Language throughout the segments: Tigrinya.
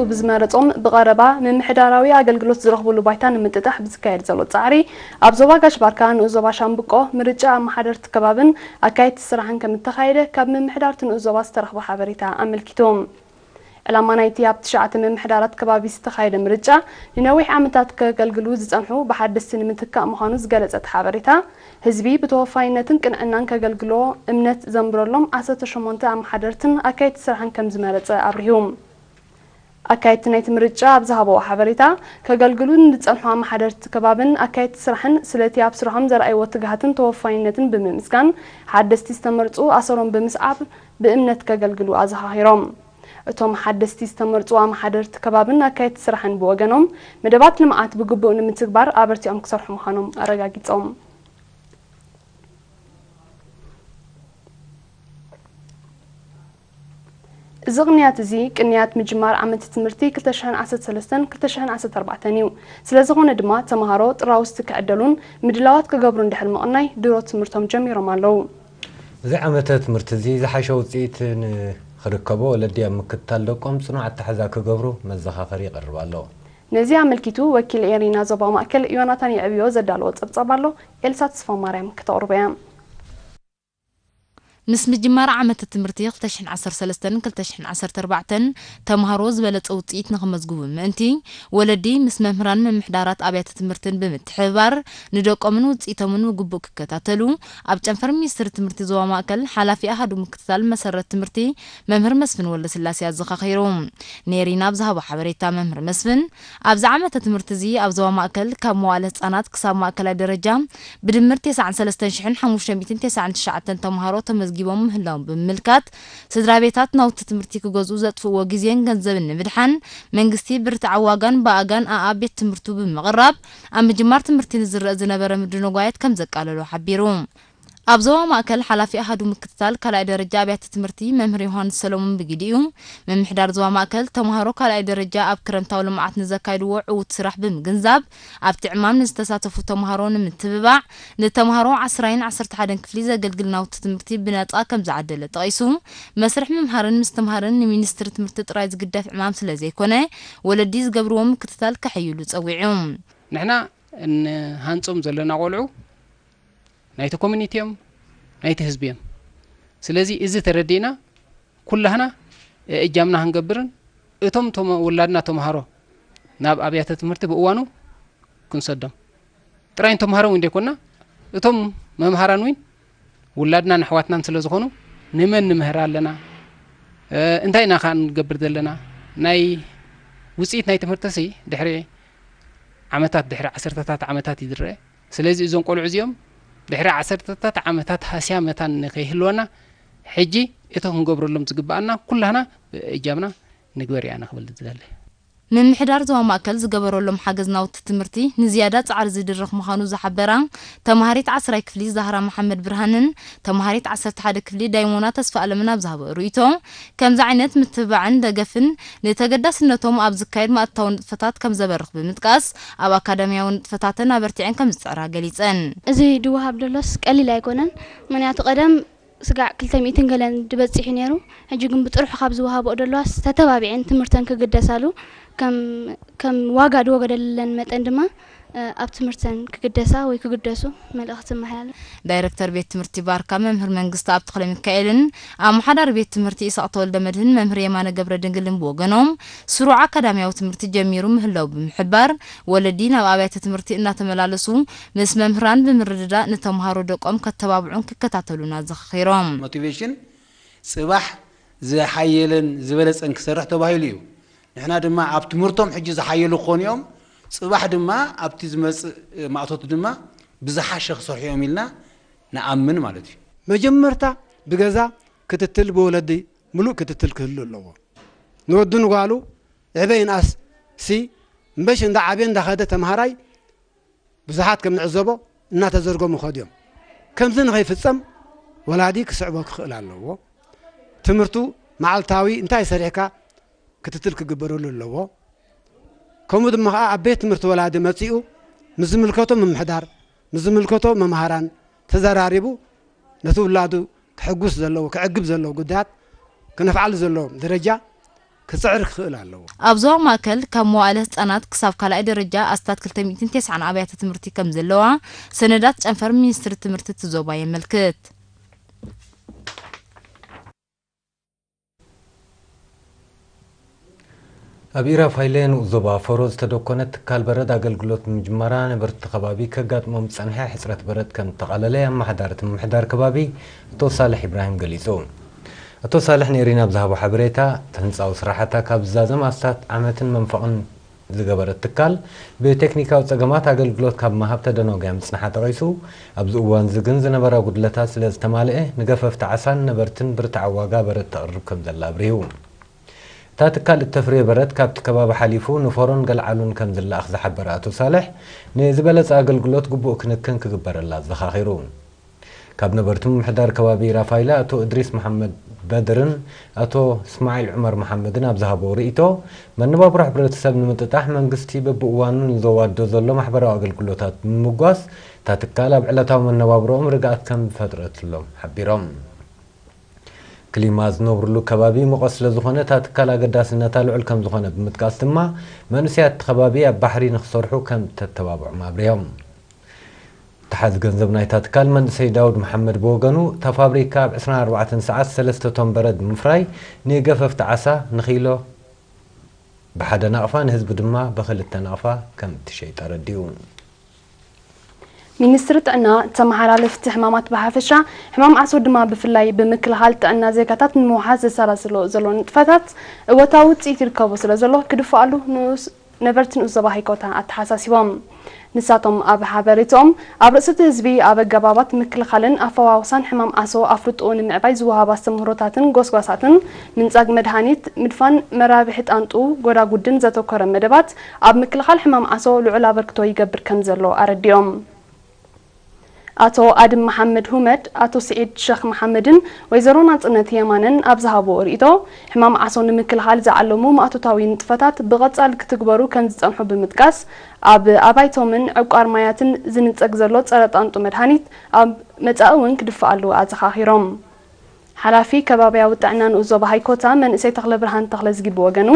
ብዝመረጾም ብቐረባ ምምሕዳራዊ ኣገልግሎት ዝረኽብሉ ባይታ ንምጥጣሕ ብዝካየድ ዘሎ ጻዕሪ፣ ኣብ ዞባ ጋሽ ባርካ ንኡስ ዞባ ሻምብቆ ምርጫ ኣመሓደርቲ ከባብን ኣካየድቲ ስራሕን ከም እተኻየደ ካብ ምምሕዳር እቲ ንኡስ ዞባ ዝተረኽበ ሓበሬታ ኣመልኪቱ። ዕላማ ናይቲ ኣብ ትሽዓተ ምምሕዳራት ከባቢ ዝተኻየደ ምርጫ፣ ንነዊሕ ዓመታት ከገልግሉ ዝጸንሑ ብሓደስቲ ንምትካእ ምዃኑ ዝገለጸ እቲ ሓበሬታ፣ ህዝቢ ብተወፋይነትን ቅንዕናን ከገልግሎ እምነት ዘንብረሎም ዓሰርተ ሸሞንተ ኣመሓደርትን ኣካየድቲ ስራሕን ከም ዝመረጸ ኣብሪሁ። ኣካየድቲ ናይቲ ምርጫ ኣብ ዝሃብዎ ሓበሬታ፣ ከገልግሉ ንዝጸንሑ ኣመሓደርቲ ከባብን ኣካየድቲ ስራሕን ስለቲ ኣብ ስርሖም ዘርኣይዎ ትግሃትን ተወፋይነትን ብምምስጋን፣ ሓደስቲ ዝተመርጹ ኣሰሮም ብምስዓብ ብእምነት ከገልግሉ ኣዘኻኺሮም። እቶም ሓደስቲ ዝተመርጹ ኣመሓደርቲ ከባብን ኣካየድቲ ስራሕን ብወገኖም፣ መደባት ልምዓት ብግቡእ ንምትግባር ኣበርቲዖም ክሰርሑ ምዃኖም ኣረጋጊጾም። እዚ ቅንያት እዚ ቅንያት ምጅማር ዓመተ ትምህርቲ ክልተ ሽሕን ዓሰርተ ሰለስተን ክልተ ሽሕን ዓሰርተ ኣርባዕተን እዩ። ስለዝኾነ ድማ ተምሃሮ ጥራውዝቲ ክዕደሉን ምድላዋት ክገብሩን ድሕሪ ምቕናይ ድሮ ትምህርቶም ጀሚሮም ኣለዉ። እዚ ዓመተ ትምህርቲ እዚ ዝሓሸ ውፅኢት ንኽርከቦ ወለዲ ኣብ ምክትታል ደቆም ፅኑዕ ኣተሓዛ ክገብሩ መዘኻኸሪ ይቐርብ ኣሎ። ነዚ ኣመልኪቱ ወኪል ኤሪና ዞባ ማእከል ዮናታን የዕብዮ ዘዳለዎ ጸብጻብ ኣሎ። ኤልሳ ተስፋማርያም ክተቕርቦ እያ። ምስ ምጅማር ዓመተ ትምህርቲ ክልተ ሽሕን ዓሰርተ ሰለስተን ክልተ ሽሕን ዓሰርተ ኣርባዕተን ተምሃሮ ዝበለጸ ውጽኢት ንኽመዝግቡ ምእንቲ፣ ወለዲ ምስ መምህራን ምምሕዳራት ኣብያተ ትምህርትን ብምትሕብባር ንደቆምን ውጽኢቶምን ብግቡእ ክከታተሉ ኣብ ጨንፈር ሚኒስትሪ ትምህርቲ ዞባ ማእከል ሓላፊ ኣሃዱ ምክትታል መሰረት ትምህርቲ መምህር መስፍን ወልደስላሴ ኣዘኻኺሩ። ኔሪና ኣብ ዝሃቦ ሓበሬታ መምህር መስፍን፣ ኣብዚ ዓመተ ትምህርቲ እዚ ኣብ ዞባ ማእከል ካብ መዋእለ ህጻናት ክሳብ ማእከላይ ደረጃ ብድምር ተስዓን ሰለስተን ሽሕን ሓሙሽተ ሚእትን ተስዓን ትሽዓተን ተምሃሮ ተመዝጊቦም ምህላዎም ብምምልካት፣ ስድራ ቤታት ናውቲ ትምህርቲ ክገዝኡ ዘጥፍእዎ ግዜን ገንዘብን ንምድሓን፣ መንግስቲ ብርትዓዊ ዋጋን ብኣጋን ኣኣብ ቤት ትምህርቱ ብምቕራብ፣ ኣብ ምጅማር ትምህርቲ ንዝረአ ዝነበረ ምድንጓያት ከም ዘቃለሎ ሓቢሩ። ኣብ ዞባ ማእከል ሓላፊ ኣሃዱ ምክትታል ካልኣይ ደረጃ ኣብያተ ትምህርቲ መምህር ዮሃንስ ሰሎሞን ብግዲኡ፣ ምምሕዳር ዞባ ማእከል ተምሃሮ ካልኣይ ደረጃ ኣብ ክረምታዊ ልምዓት ንዘካይድዎ ዕዉት ስራሕ ብምግንዛብ፣ ኣብቲ ዕማም ንዝተሳተፉ ተምሃሮ ንምትብባዕ፣ ንተምሃሮ ዓስራይን ዓሰርተ ሓደን ክፍሊ ዘገልግል ናውቲ ትምህርቲ ብነጻ ከም ዝዓደለ ጠቒሱ፣ መስርሕ ምምሃርን ምስትምሃርን ንሚኒስትሪ ትምህርቲ ጥራይ ዝግደፍ ዕማም ስለ ዘይኮነ፣ ወለዲ ዝገብርዎ ምክትታል ከሐይሉ ጸዊዑ። ንሕና እንሃንጾም ዘለና ቆልዑ ናይቲ ኮሚኒቲ እዮም፣ ናይቲ ህዝቢ እዮም። ስለዚ እዚ ተረዲእና ኩላህና እጃምና ክንገብርን እቶም ተመ-፣ ውላድና ተምሃሮ ናብ ኣብያተ ትምህርቲ ብእዋኑ ክንሰዶም ጥራይ ንተምሃሮ እውን ዘይኮንና እቶም መምሃራን እውን ውላድናን ኣሕዋትናን ስለ ዝኾኑ ንመን ንምህር ኣለና? እ፣ እንታይ ኢና ከኣ ንገብር ዘለና? ናይ ውጽኢት ናይ ትምህርትሲ ድሕሪ ዓመታት፣ ድሕሪ ዓሰርተታት ዓመታት እዩ ዝረአ። ስለዚ እዞም ቆልዑ እዚኦም ድሕሪ ዓሰርተታት ዓመታት ሃስያ መታን ንኸይህልወና ሕጂ እቲ ክንገብረሎም ዝግብኣና ኩላህና እጃምና ንግበር ኢና ክብል ዝደሊ። ምምሕዳር ዞባ ማእከል ዝገበረሎም ሓገዝ ናውቲ ትምህርቲ ንዝያዳ ጻዕሪ ዝድርኽ ምዃኑ ዝሓበራ ተምሃሪት ዓስራይ ክፍሊ ዛህራ መሓመድ ብርሃንን ተምሃሪት ዓሰርተ ሓደ ክፍሊ ዳይሞና ተስፋኣለምን ኣብ ዝሃበኦ ርእይቶ፣ ከምዚ ዓይነት ምትብባዕን ደገፍን ንተገዳስነቶም ኣብ ዝካየድ ማእቶታዊ ንጥፈታት ከም ዘበርኽ ብምጥቃስ፣ ኣብ ኣካዳሚያዊ ንጥፈታተን ኣበርቲዐን ከም ዝጽዕራ ገሊጸን። እዚ ድወሃብ ደሎስ ቀሊል ኣይኮነን። ምኽንያቱ ቀደም ስጋዕ ክልተ ሚእትን ገለን ድበጺሕ እዩ ነይሩ። ሕጂ ግን ብጥርሑ ካብ ዝወሃብኦ ደለዋስ ተተባቢዐን ትምህርተን ክግደሳሉ፣ ከም፣ ከም ዋጋ ድወገደለን መጠን ድማ፣ እ፣ ኣብ ትምህርተን ክግደሳ ወይ ክግደሱ መልእኽቲ እመሓላልፍ። ዳይረክተር ቤት ትምህርቲ ባርካ መምህር መንግስቲ ኣብ ተኽለ ሚካኤልን ኣመሓዳሪ ቤት ትምህርቲ ይስቕ ተወልደ መድህን መምህር የማነ ገብረ ድንግልን ብወገኖም፣ ስሩዕ ኣካዳሚያዊ ትምህርቲ ጀሚሩ ምህላው ብምሕባር፣ ወለዲ ናብ ኣብያተ ትምህርቲ እናተመላለሱ ምስ መምህራን ብምርድዳእ ንተምሃሮ ደቆም ከተባብዑን ክከታተሉን ኣዘኻኺሮም። ሞቲቬሽን ጽባሕ ዝሓየለን ዝበለጸን ክሰርሕ ተባሂሉ እዩ። ንሕና ድማ ኣብ ትምህርቶም ሕጂ ዝሓየሉ ክኾኑ እዮም። ጽባሕ ድማ ኣብቲ ዝመጽእ ማእቶት ድማ ብዝሓሸ ክሰርሑ እዮም ኢልና ንኣምን ማለት እዩ። መጀመርታ ብገዛ ክትትል፣ ብወለዲ ምሉእ ክትትል ክህሉ ኣለዎ። ንወዱ ንጓሉ ዕበ ይንኣስ ሲ እምበሽ እንዳ ዓብየ እንዳኸደ ተምሃራይ ብዙሓት ከም ንዕዘቦ እናተዘርገሙ ከድዮም። ከምዚ ንኸይፍጸም ወላዲ ክስዕቦ ክኽእል ኣለዎ። ትምህርቱ መዓልታዊ እንታይ ሰሪሕካ ክትትል ክግበረሉ ኣለዎ። ከምኡ ድማ ኸዓ ኣብ ቤት ትምህርቲ ወላዲ መጺኡ ምስ ዝምልከቶ ምምሕዳር፣ ምስ ዝምልከቶ መምሃራን ተዘራሪቡ ነቲ ውላዱ ክሕጉስ ዘለዎ፣ ክዕግብ ዘለዎ ጉዳያት ክነፍዓሉ ዘለዎ ደረጃ ክጽዕር ክኽእል ኣለዎ። ኣብ ዞባ ማእከል ካብ መዋእለ ህጻናት ክሳብ ካልኣይ ደረጃ ኣስታት ክልተ ሚእትን ተስዓን ኣብያተ ትምህርቲ ከም ዘለዋ ሰነዳት ጨንፈር ሚኒስትሪ ትምህርቲ እቲ ዞባ የመልክት። ኣብ ኢራፋይለ ንኡስ ዞባ ፈሮ ዝተደኮነ ትካል በረድ ኣገልግሎት ምጅማራ ነበርቲ ከባቢ ከጋጥሞም ዝጸንሐ ሕጽረት በረድ ከም እተቓለለ ኣመሓዳሪ እቲ ምምሕዳር ከባቢ ኣቶ ሳልሕ ኢብራሂም ገሊጹ። ኣቶ ሳልሕ ንኤሪና ኣብ ዝሃቦ ሓበሬታ፣ እቲ ህንጻዊ ስራሕታ ካብ ዝዛዘም ኣስታት ዓመትን መንፈቕን ዝገበረት ትካል፣ ብቴክኒካዊ ጸገማት ኣገልግሎት ካብ ምሃብ ተደናጉያ ምጽንሓ ጠቒሱ፣ ኣብዚ እዋን እዚ ግን ዝነበራ ጉድለታት ስለ ዝተማልኤ፣ ንገፈፍቲ ዓሳን ነበርትን ብርትዓዊ ዋጋ በረድ ተቕርብ ከም ዘላ ኣብሪሁ። እታ ትካል እተፍርዮ በረድ ካብቲ ከባቢ ሓሊፉ ንፈሮን ገልዓሉን ከም ዝለኣኽ ዝሓበረ ኣቶ ሳልሕ፣ ንዝበለጸ ኣገልግሎት ግቡእ ክንክን ክግበረላ ኣዘኻኺሩ። ካብ ነበርቲ ምምሕዳር ከባቢ ራፋይለ ኣቶ እድሪስ መሓመድ በድርን ኣቶ እስማዒል ዑመር መሓመድን ኣብ ዝሃቦ ርእይቶ፣ መነባብሮ ሕብረተሰብ ንምጥጣሕ መንግስቲ በብእዋኑ ንዘዋድዶ ዘሎ ማሕበራዊ ኣገልግሎታት ብምምጓስ፣ እታ ትካል ኣብ ዕለታዊ መነባብሮኦም ርግኣት ከም ዝፈጥረትሎም ሓቢሮም። ክሊማ ዝነብርሉ ከባቢ ሙቐት ስለ ዝኾነ፣ እታ ትካል ኣገዳስነታ ልዑል ከም ዝኾነ ብምጥቃስ ድማ፣ መንእሰያት እቲ ከባቢ ኣብ ባሕሪ ንኽሰርሑ ከም እተተባብዖም ኣብሪሆም። ተሓዚ ገንዘብ ናይታ ትካል መንእሰይ ዳውድ መሓመድ ብወገኑ፣ እታ ፋብሪካ ኣብ ዕስራን ኣርባዕተን ሰዓት ሰለስተ ቶን በረድ ብምፍራይ፣ ንገፈፍቲ ዓሳ ንኺሎ ብሓደ ናቕፋ፣ ንህዝቢ ድማ ብኽልተ ናቕፋ ከም እትሸይጥ ኣረዲኡ። ሚኒስትሪ ጥዕና፣ ተመሓላለፍቲ ሕማማት ብሓፈሻ፣ ሕማም ዓሶ ድማ ብፍላይ ብምክልኻል ጥዕና ዜጋታት ንምውሓስ ዘሰላስሎ ዘሎ ንጥፈታት እወታዊ ውፅኢት ይርከቦ ስለ ዘሎ ክድፈኣሉ ንኡስ ነበርቲ ንኡስ ዞባ ሃይኮታ ኣተሓሳሲቦም። ንሳቶም ኣብ ሓበሬትኦም፣ ኣብ ርእሲ እቲ ህዝቢ ኣብ ኣገባባት ምክልኻልን ኣፈዋውሳን ሕማም ዓሶ ኣፍልጦኡ ንምዕባይ ዝወሃብ ኣስተምህሮታትን ጎስጓሳትን፣ ምንጻግ መድሃኒት፣ ምድፋን መራብሒ ጣንጡ ጎዳጉድን ዘተኮረ መደባት ኣብ ምክልኻል ሕማም ዓሶ ልዑል ኣበርክቶ ይገብር ከም ዘሎ ኣረዲኦም። ኣቶ ኣድም መሓመድ ሁመድ፣ ኣቶ ስዒድ ሸኽ መሓመድን ወይዘሮ ናጽነት የማነን ኣብ ዝሃብዎ ርእይቶ፣ ሕማም ዓሶ ንምክልኻል ዝዓለሙ ማእቶታዊ ንጥፈታት ብቐጻሊ ክትግበሩ ከም ዝጸንሑ ብምጥቃስ፣ ኣብ ኣባይቶምን ዕቋር ማያትን ዝንጸግ ዘሎ ጸረ ጣንጡ መድሃኒት ኣብ መጻኢ እውን ክድፈኣሉ ኣዘኻኺሮም። ሓላፊ ከባብያዊ ጥዕና ንኡስ ዞባ ሃይኮታ መንእሰይ ተኽለብርሃን ተኽለዝጊ ብወገኑ፣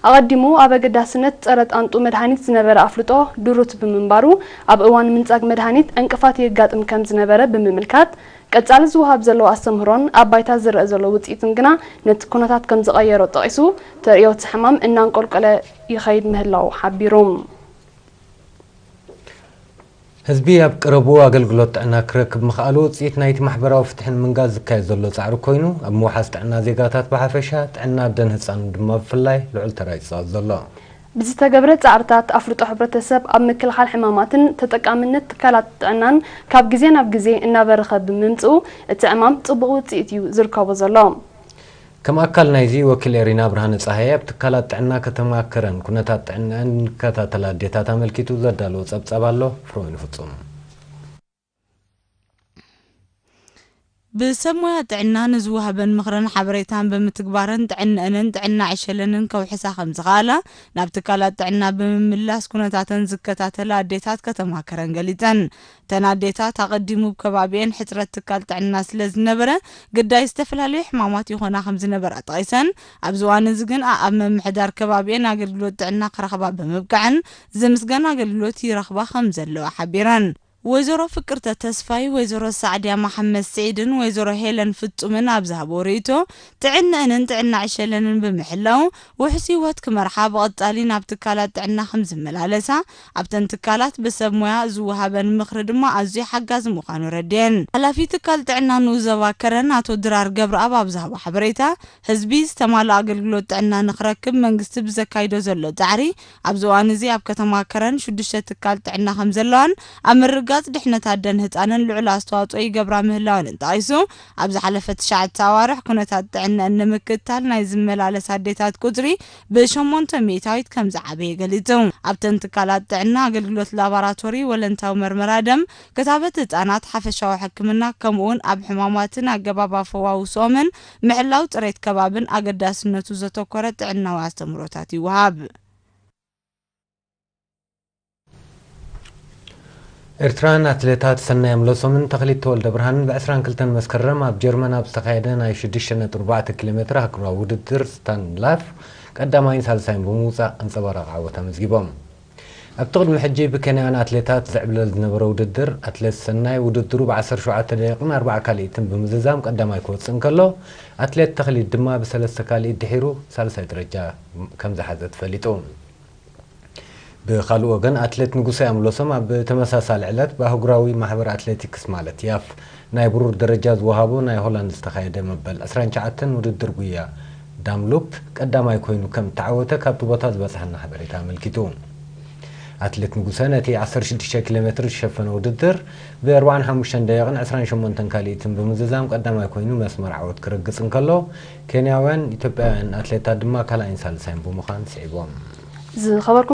ኣቐዲሙ ኣብ ኣገዳስነት ጸረ ጣንጡ መድሃኒት ዝነበረ ኣፍልጦ ድሩት ብምንባሩ፣ ኣብ እዋን ምንጻግ መድሃኒት ዕንቅፋት የጋጥም ከም ዝነበረ ብምምልካት፣ ቀጻሊ ዝወሃብ ዘሎ ኣስተምህሮን ኣብ ባይታ ዝረአ ዘሎ ውጽኢትን ግና ነቲ ኩነታት ከም ዝቐየሮ ጠቒሱ፣ ተርእዮ እቲ ሕማም እናንቆልቆለ ይኸይድ ምህላዉ ሓቢሩ። ህዝቢ ኣብ ቀረብኡ ኣገልግሎት ጥዕና ክረክብ ምኽኣሉ ውፅኢት ናይቲ ማሕበራዊ ፍትሒ ንምንጋስ ዝካየድ ዘሎ ፃዕሪ ኮይኑ፣ ኣብ ምውሓስ ጥዕና ዜጋታት ብሓፈሻ፣ ጥዕና ኣደን ህፃንን ድማ ብፍላይ ልዑል ተራ እዩ ዝፃወት ዘሎ። ብዝተገብረ ፃዕርታት ኣፍልጦ ሕብረተሰብ ኣብ ምክልኻል ሕማማትን ተጠቃምነት ትካላት ጥዕናን ካብ ግዜ ናብ ግዜ እናበረኸ ብምምፅኡ፣ እቲ ዕማም ፅቡቕ ውፅኢት እዩ ዝርከቦ ዘሎ። ከም ኣካል ናይዚ፣ ወኪል ኤሪና ብርሃነ ጸሃየ ኣብ ትካላት ጥዕና ከተማ ከረን ኩነታት ጥዕናኣን ንከታተላ ኣዴታት ኣመልኪቱ ዘዳለዎ ጸብጻብ ኣሎ። ፍሮይን ፍጹም። ብሰብ ሞያ ጥዕና ንዝወሃበን ምኽርን ሓበሬታን ብምትግባረን ጥዕነአንን ጥዕና ዕሸለንን ከውሕሳ ከም ዝኸኣላ ናብ ትካላት ጥዕና ብምምላስ ኩነታተን ዝከታተላ ኣዴታት ከተማ ከረን ገሊጸን። እተን ኣዴታት ኣቐዲሙ ብከባቢኤን ሕጽረት ትካል ጥዕና ስለ ዝነበረ፣ ግዳይ ዝተፈላለዩ ሕማማት ይኾና ከም ዝነበራ ጠቒሰን፣ ኣብዚ እዋን እዚ ግን ኣኣብ ምምሕዳር ከባቢኤን ኣገልግሎት ጥዕና ክረኽባ ብምብቅዐን፣ ዝምስገን ኣገልግሎት ይረኽባ ከም ዘለዋ ሓቢረን። ወይዘሮ ፍቅርተ ተስፋይ፣ ወይዘሮ ሳዕድያ መሓመድ ስዒድን ወይዘሮ ሄለን ፍጹምን ኣብ ዝሃብዎ ርእይቶ፣ ጥዕነአንን ጥዕና ዕሸለንን ብምሕላው፣ ውሑስ ህይወት ክመርሓ ብቐጻሊ ናብ ትካላት ጥዕና ከም ዝመላለሳ፣ ኣብተን ትካላት ብሰብ ሞያ ዝወሃበን ምኽሪ ድማ ኣዝዩ ሓጋዚ ምዃኑ ረድየን። ሓላፊ ትካል ጥዕና ንኡስ ዞባ ከረን ኣቶ ድራር ገብረኣብ ኣብ ዝሃቦ ሓበሬታ፣ ህዝቢ ዝተማልኣ ኣገልግሎት ጥዕና ንኽረክብ መንግስቲ ብዘካይዶ ዘሎ ጻዕሪ፣ ኣብዚ እዋን እዚ ኣብ ከተማ ከረን ሽዱሽተ ትካል ጥዕና ከም ዘለዋን ኣብ ምርግጋጽ ድሕነት ኣደን ህጻንን ልዑል ኣስተዋጽኦ ይገብራ ምህላወንን ጠቒሱ፣ ኣብ ዝሓለፈ ትሽዓተ ኣዋርሕ ኩነታት ጥዕነአን ንምክትታል ናይ ዝመላለሳ ኣዴታት ቁጽሪ ብሸሞንተ ሚእታዊት ከም ዝዓበየ ገሊጹ። ኣብተን ትካላት ጥዕና ኣገልግሎት ላቦራቶሪ፣ ወለንታዊ መርመራ ደም፣ ክታበት ህጻናት፣ ሓፈሻዊ ሕክምና፣ ከምኡውን ኣብ ሕማማትን ኣገባብ ኣፈዋውስኦምን ምሕላው ጽሬት ከባብን ኣገዳስነቱ ዘተኮረ ጥዕናዊ ኣስተምህሮታት ይወሃብ። ኤርትራውያን ኣትሌታት ሰናይ ኣምለሶምን ተኽሊት ተወልደ ብርሃንን ብ ዕስራን ክልተን መስከረም ኣብ ጀርመን ኣብ ዝተኻየደ ናይ ሽዱሽተ ነጥቢ ኣርባዕተ ኪሎ ሜትር ኣህጉራዊ ውድድር ስታንላፍ ቀዳማይን ሳልሳይን ብምውጻእ ኣንጸባራቒ ዓወት ኣመዝጊቦም። ኣብቲ ቅድሚ ሕጂ ብኬንያውያን ኣትሌታት ዝዕብለል ዝነበረ ውድድር፣ ኣትሌት ሰናይ ውድድሩ ብ17 ደቂቕን ኣርባዓ ካልኢትን ብምዝዛም ቀዳማይ ክወጽእ እንከሎ፣ ኣትሌት ተኽሊት ድማ ብሰለስተ ካልኢት ድሒሩ ሳልሳይ ደረጃ ከም ዝሓዘ ተፈሊጡ። ብኻልእ ወገን፣ ኣትሌት ንጉሰ ኣምሎሶም ኣብ ተመሳሳሊ ዕለት ብኣህጉራዊ ማሕበር ኣትሌቲክስ ማለት ያፍ ናይ ብሩር ደረጃ ዝወሃቦ ናይ ሆላንድ ዝተኻየደ መበል ዕስራን ትሽዓተን ውድድር ጉያ ዳምሉፕ ቀዳማይ ኮይኑ ከም እተዓወተ ካብቲ ቦታ ዝበጽሐና ሓበሬታ ኣመልኪቱ። ኣትሌት ንጉሰ ነቲ ዓሰርተ ሽዱሽተ ኪሎ ሜትር ዝሸፈነ ውድድር ብ45 ደቂቕን ዕስራን ሸሞንተን ካልኢትን ብምዝዛም ቀዳማይ ኮይኑ መስመር ዓወት ክረግጽ እንከሎ፣ ኬንያውያን፣ ኢትዮጵያውያን ኣትሌታት ድማ ካልኣይን ሳልሳይን ብምዃን ስዒቦም። ዝኸበርኩም